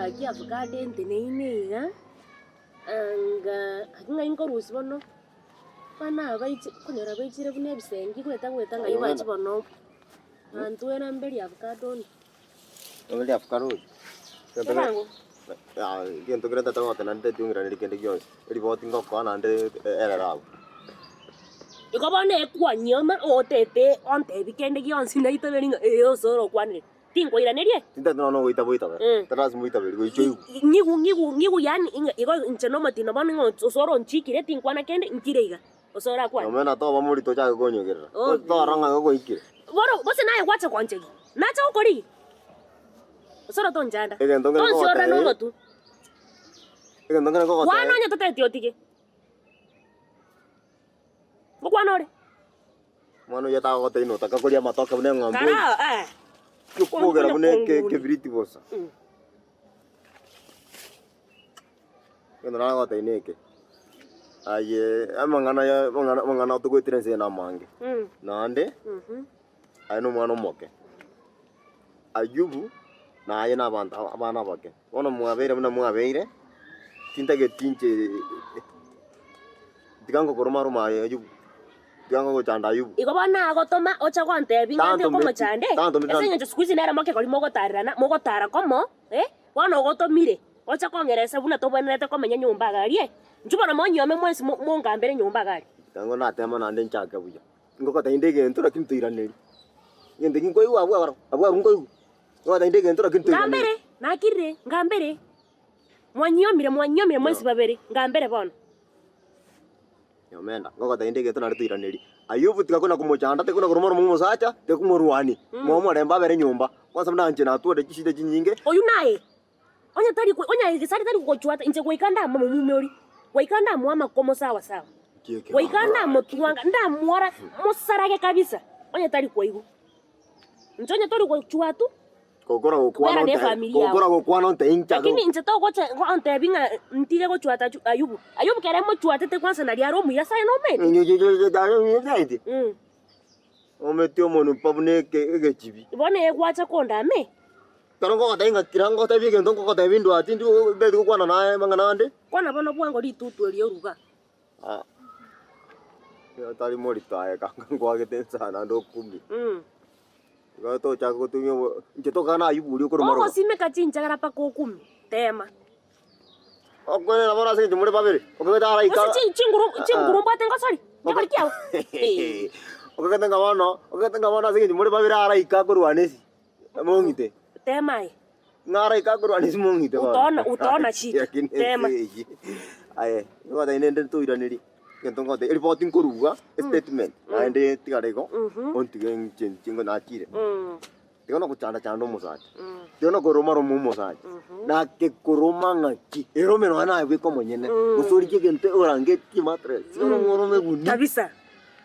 Gaki avocado enteneine iga, anga gaki ng'ai nkorusia bono, abana aba baichi okonyora baichire buna ebisengi goeta goeta ng'ai bache bono, nantwera mberi avocado onde. Mberi avocado oyo? Ebango. Egento keria tata goteba naende tari ong'iranerie kende gionsi, eriboti ngokoa naende erere abwo. Igo bono ekwanyioma otete ontebi kende gionsi naitaberi ng'a ee ase orokwanire. Tinkoiranerie? Tintagete nonya nogoita boitabe, Mm. tari lasima oitaberi goicha oigwe. Ng'igu ng'igu ng'igu yaani ing'a igo inche nomotino bono ng'a ose oronchikire tinkwana kende nkire iga, ose orakwane. Nomena toba morito ochake konyogerera, Oh. torora ng'a gogoikire. Bono gose naye gwacha gonchegia, nacha gokorigia? Ose oro tonchanda, Egento nkere tonsiorora nkogotebia, nomotu. egento nkere Kwana nkogotebia. onye toteti otige. Ngokwana ore? Omwana oyio tagogotebia notaka koria amatoke buna eng'ombe oria. Kara eh. Okwogera buna eke- ekebiriti bosa. Mm. Egento nagogotebia neke, aye amang'ana ya amang'ana amang'ana togoetera ense eye namange. Mm. Naende, Mhm. aye na omwana omoke, Ayubu na aye na abanto abana abake. Bono mwabeire buna mwabeire, tintageti inche tiga ngokoroma roma aye Ayubu, tiga ngogochanda Ayubu. Igo bono nagotoma oche gontebia ng'a Tantometi, nkomochande, tantometi, ase eng'encho siku hizi nere mokegori mogotarerana, mogotara komo, eh, bono ogotomire, oche kong'eresa buna tobwenerete komenya nyomba iga aria, inchuo bono monyiome mwensi mo- mongambere nyomba iga aria. Tiga ngo natema naende nchake buya, ngogotebia inde egento lakini toiraneri, egento ekio nkoigwa abwo abwo abwo nkoigwa. Ngambere, nakirire, ngambere, mwanyiomire, mwanyiomire mwensi babere, ngambere bono. Nyomenda, ngogotebia inde egento naende toiranerie. Ayubu tiga kona komochanda, tiga kona koroma oromo omosacha, tiga komorwania, moe omorembe abere nyomba. Kwansa buna inche natware chisida chinyinge. Oyio naye, onye tari ko- onye egesare tari gogochwata, inche goika ndamomume oria, goika ndamoe amakomo sawa sawa, goika ndamotwanga, ndamwora mosarage kabisa, onye tari koigwa. Inche onye tori gochwatu, Gokora gokwana Bera ne onte- efamiri yao. gokora gokwana onte inche lakini inche togocha ontebia ng'a ntige gochwata Achu- Ayubu. Ayubu kere mochwatete kwansa naria are omuya ase aye nomanyete. Mm. Ometi omonwa buna eke- egechibi. Bono eye gwacha kondame, Ekero ngogotebia ng'a kira ngotebie egento ngogotebia indwati ndi mbeti gokwana naye amang'ana ande. Kwana bono bwango ritutu erio oruga. Otari morito aye kanga nkwagete ensa naende okumia. Igo tochake gotumia obo inche tokana Ayubu oria okoroma roba. Ogosimeka chinchagara mpaka okumie, tema. Okwenena bono ase eng'encho more babere, okagete araika Gose chi- chinguru chinguru mbwate ngosori, nkegori kiao. Okagete ng'a bono, okagete ng'a bono ase eng'encho more babere araika akorwana esi, mong'ite. Tema aye. Ng'a araika akorwana ase mong'ite bono. Utaona utaona shida. Lakini Tema. ense eye, aye, ngotebi nende ntoiranerie, egento ngotebi, eripoti nkorua, estatement, naende tigare igo, Mhm. ontige inche inche ngo nachire. Mm. Tiga nogochanda chanda omosacha, Mm. tiga nokoroma roma omosacha, Mhm. nake koroma ng'aki, erome nonya naye bweka omonyene, Mm. gose origie egento orangetie mattress, tiga orome orome eguni, Kabisa.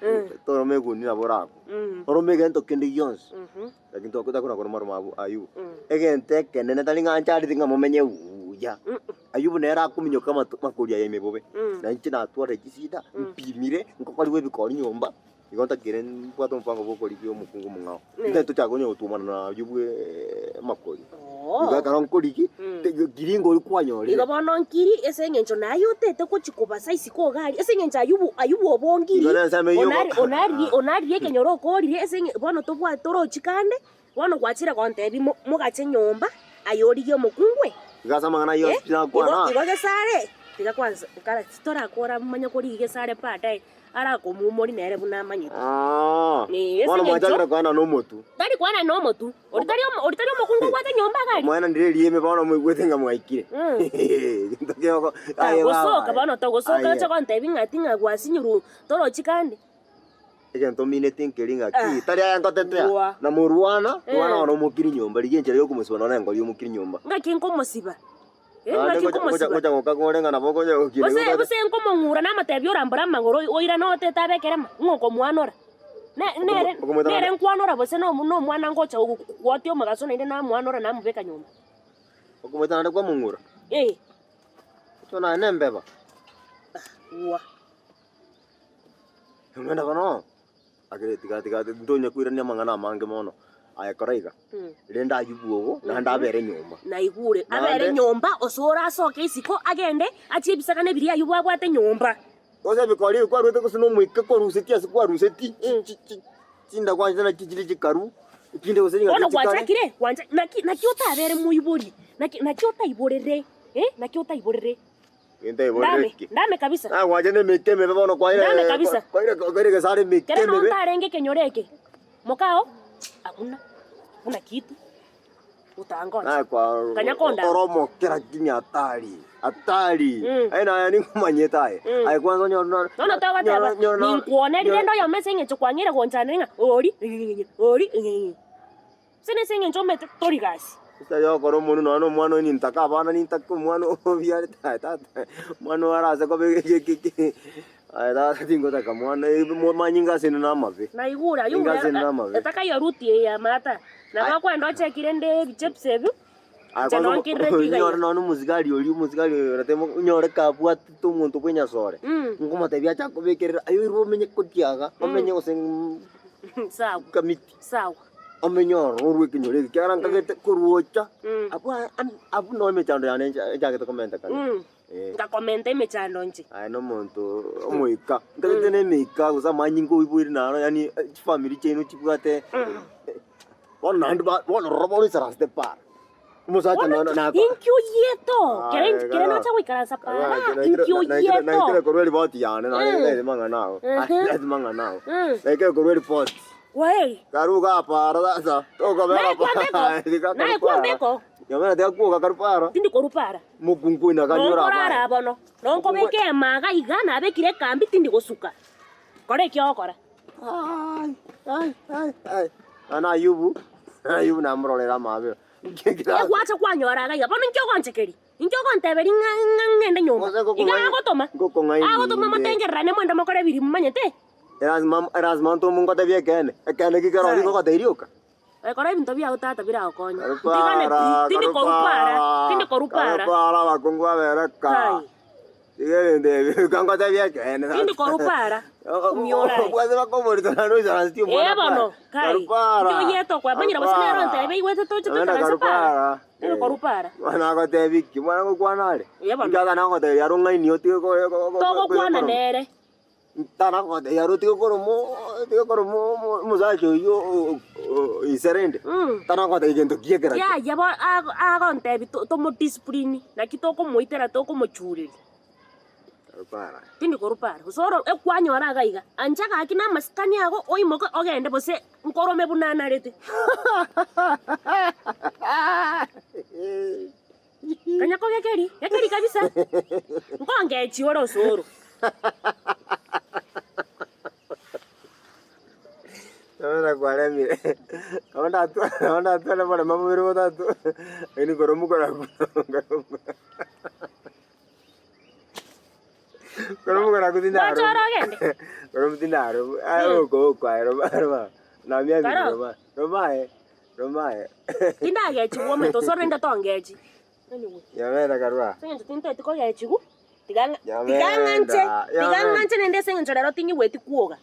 Mm. torome eguni nabo orakwe, Mm. orome egento kende gionsi. Mhm. Lakini twakwete kona koroma roma abwo Ayubu. Egento ekenene tari ng'a ncharete ng'a momenye buya. Ayubu nere akominyoka amato makori aya ime bobe. Na inche natwarire chisida, mpimire, nkokorigwa ebikori nyomba, igo ntakire mbwate omopango bwa okorigia omokungu omong'ao. Intari tochake konya gotuomana na Ayubu amakori. Igo ekero nkorigia, kiri ngori kwanyorire. Igo bono nkiri ase eng'encho naye otete gochia kobasa isiko iga aria, ase eng'encho Ayubu Ayubu obongiri, Igo nensemo eyio onari onariri onaririe ekenyoro okorire ase eng'e bono tobwati torochi kande, bono gwachire gontebia mo mogache nyomba aye origie omokungu eh? Igo ase amang'ana ayio Eh, onsi tinakwana. igo igo gesare, tiga kwanza kara torakora manye korigia gesare baadaye. arakomumori nere buna amanyete. Ah, Eh, ase bono eng'encho- mwachakire koenana nomotwe. Tari koenana nomotwe. Oria tari omo- oria tari omokungu obwate nyomba iga aria. Mwaenanire erieme bono moigwete ng'a mwaikire. Mm. Egento kioko aye baba Tagosoka aye. bono togosoka Aye. oche gontebia ng'a ting'a gwasinyirwe torochi kande. Egento omineti nkeri ng'a ki Ah. tari aye ngotetea. Ngwa. Na morwana, Eh. rwana bono omokiri nyomba rigia enchera yokomosiba nonya engori yomokiri nyomba. Ng'aki nkomosiba? Eh, Naende ng'aki ngocha ngocha nkomosiba? ngocha gokaga ore ng'a nabo okonya gokina Gose igo gose nkomong'ura namotebia orambore amagoro oirane otete abe ekerema, ng'a okomwanora. Ne- nere Okomoetana- nere nkwanora gose na omo- na omwana ngocha gogotia omogaso naende namwanora namobeka nyomba. Okomoeta naende kwamong'ura. Eh, Ocho naye nembeba. gwa. Omwene bono, akere tiga tiga ntonya koirania amang'ana amange mono. Aye kora iga, rende ayio bwogo, naende abere nyomba. Naigure, abere Naende- nyomba, osore asoke isiko, agende, achie ebisagane biria ayio bwabwate nyomba. Gose ebikori ebi kwarwete gose nomoika kwarusetie ase kwarusetie, chi- chi- chi- chindagwancha nachio chire chikaru, echinde gose Bono ching'aki chikare. gwachakire, gwancha naki naki otabere moibori, naki naki otaiborere, eh, naki otaiborere. Gento aiborere Ndame, ki? ndame kabisa. Nagwancha nemeke emebe bono kwaire Ndame kabisa. kwaire kwaire gesare emeke Kere emebe. nontarenge ekenyoro eke, mokao, hakuna, hakuna kitu, utangoja. Naye kwa Kanya konda. oromo kera kinya hatari hatari. Mm. Aye naye ningomanyete aye. Mm. Aye kwanza onyore na Bono togoteba, ninkuonerire rende oyomo ase eng'encho kwang'eire gonchanera ng'a ori, ori, Ase nase eng'encho omanyete tori gasi. Tari okora omonwe nonya na omwana oyo nintake abana nintake omwana obiarete aye tata omwana oyo arase koba egekeke aye tata tingotaka mwana manyinga ase inde namabe. Naigure aywo Manyinga ase inde namabe. etaka yo ruti eye ya mata. Nabo okwenda ochekire nde ebichips ebio, Aye inche kwanza nonkirire tiga onyore iga. nonya na omosigari oria omosigari oyo orateme onyore kabwatete omonto bwa enyasore, nkomotebia ache akobekerere aye oirwe omenye kotiaga omenye gose Sawa, kamiti. sawa. Omenye ororo orwe ekenyoro eke, ekiagera nkagete korwocha abwo abwo noo emechando yane enchagete komentekana. Eh. Ngakomenta emechando inche. Aye nomonto omoika, nkagete na emeika gose amanyinga oiboire naro yaani chifamiri chiaino chibwate bono naende ba bono rora bono oisaransete para. Omosacha Bono nono nako inki oyieto? Kere Aye, kere nacha goikaransa para, inki naikire oyieto? korwa eripoti yane nonye ntaeti mang'ana ao. Ntaeti mang'ana ao. Naikire korwa eripoti. Kwaheri. Karu gapara sasa tokobera Naye kwambeko. Naye kwambeko. Nyamera tiga kwoga karu para. Tindi korwa para. Mokungu oino akanyora Nonkorara abaye. bono. Nonkobeka emaga iga nabekire ekambi tindi gosuka. Kora eki ogokora. Ai, ai, ai, ai. Ana Ayubu, Ayubu namororere amabera. Egwacha kwanyora iga iga, bono inki ogonchekeria? Inki ogonteberia ng'a ng'a ng'ende nyomba? Gose ngokong'ai- Iga agotoma? ngokong'aini Agotoma inde. motengererane mwende mokore ebiri momanyete? Erasima erasima ntomo ngotebie ekeene, ekeene ki kero Hai. ngogotebi rioka. Ekora ebinto biago tata biragokonye. Ntigane pi, Karupara, tindi korupara, karupara, tindi korupara. karupara abakungu babereka. Hai. Tiga ebinto ebi, reka ngotebie ekeene. Tindi korupara, omiora aye. Obwate bakoborita naende oisaransetie omwana Ee bono, para. kai. Karupara. Inki oyete okwamanyera gose nere ontebe igwete toche Naende toikaranse para. karupara. Tindi korupara. Mwana agotebia ki? Mwana ngokwana are? Ee bono. Inki atana gogotebia aro ng'aini otige ko- ko- ko- Togokwana nere. Tana gogotebia aro otige koroma otige koroma omosacha oyio ise rende. Tana gogotebia gento ki ekero ekio. Yaya bo agontebia tomodiscipline naki tokomoitera tokomochureria. Karupara. Tindi korupara. Gose oro ekwanyora iga iga, ancha gaki na amasikani ago oimoke ogende gose nkorome buna anarete. Kanya kogekeri, gekeri kabisa. Nkongechi ore osoro. Nabo kwaremire. Nabo ndatware nabo ndatware oboremo bobere botato, lakini koromu koraku koromu koraku tindaro. Gwacha ore ogende. Koromu tindaro. Aye oko oko aye roma roma. Namia Karo. roma. Roma aye. Romae. Tindagechigwa omanyete ase orende tongechi. Anyway. Nyamena karua. Ase eng'encho tinteti kogechigwa, tiga ng'a tiga Nyamenda, ng'anche, tiga nyamenda. ng'anche naende ase eng'encho rero ting'igweti kwoga.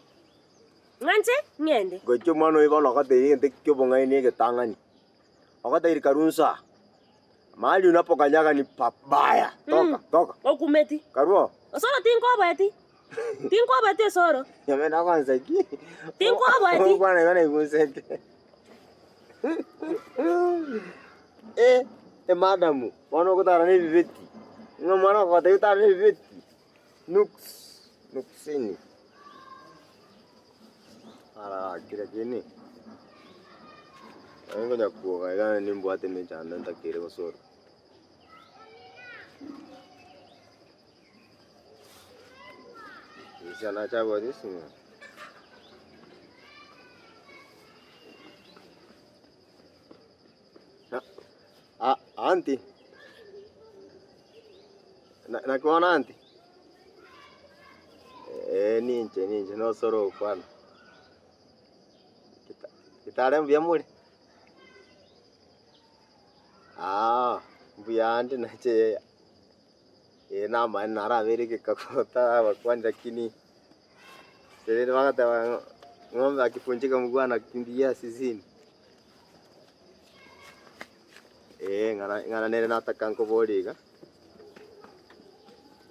Ng'anche, ng'ende. Gochia omwana oyo bono ogotebi egento kia obong'aini egetang'ani. Ogotebi karua nsa, mahali unapokanyaga ni pabaya, toka, toka. Okumeti. Karua oo. Osoro tinkoboeti, tinkoboeti osoro. Nyamena agonseki. Tinkoboeti. Ogokwana igo naigwe onseke. Eh, emadamu, bono ogotara na ebibeti. Ng'a omwana ogotebia otare na ebibeti. Nuks, nuksini. Ara kira kini. Nari nkonya kwoga iga nimbwate emechando ntakeire gosoro. Isia nachabwate esimo. Ah, aunty. Na- Naki bono aunty? Eh, ninche ninche nosoro gokwana. Kita- Kitare mbuya more? Ah, mbuya ande nache eh namaene narabeire egekabu otarabakwania lakini rende bagateba ng'a ng'ombe akifunjika mguu anakimbia zizini. Eh, ng'ana ng'ana nere nataka nkoborie iga,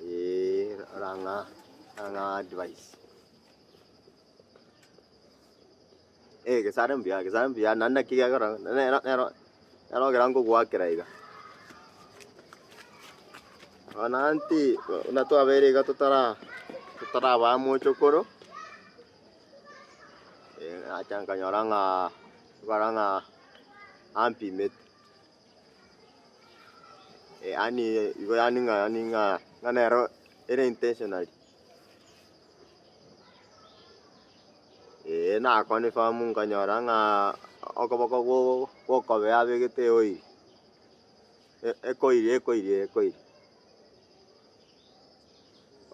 eh, orang'a orang'a advice. Eh, gesare mbuya, gesare mbuya, naende naki gekora nero nero nero ekero nkogoakera iga. Bono aunty, buna twabeire iga totara totarabaa mochokoro, nacha nkanyora ng'a nkora ng'a ampimete, yaani igo yaani ng'a yaani ng'a ng'a nero ere intentionally. Ee, naconfirm nkanyora ng'a okoboko gokobea abegete eoil, ekoiri ekoiri ekoiri.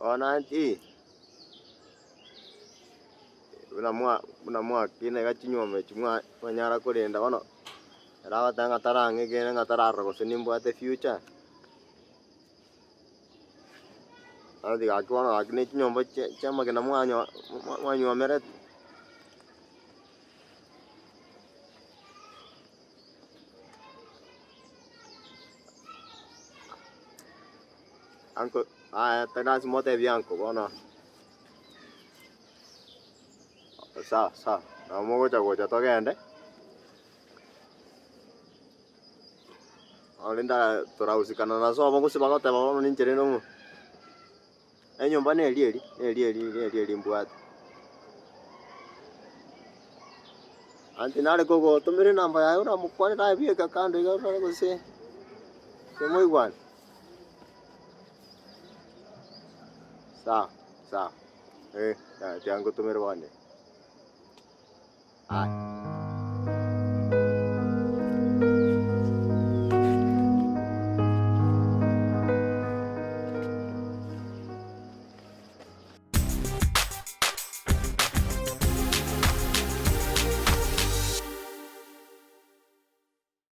Bono aunty, buna mwa buna mwakina iga chinyomba echi mwa mwanyara korenda bono, ere agoteba ng'a tarang'egene ng'a tararora gose nimbwate future. Aunty gaki bono gaki ne chinyomba chia chiamagena mwanyo mwanywomerete. Uncle, aya tari lasima otebie uncle bono. Sawa sawa, nabo mogocha gocha togende. Rende torahusikana na sobo gose bagoteba bono ninche rende omo enyomba neri eri, neri eri neri eri mbwate. Aunty nare kogotomera enamba yaye oramokwanere aye bieka kando iga orore gose moigwane. Sawa sawa, eh, tiga ngotomere bono iga. Aya.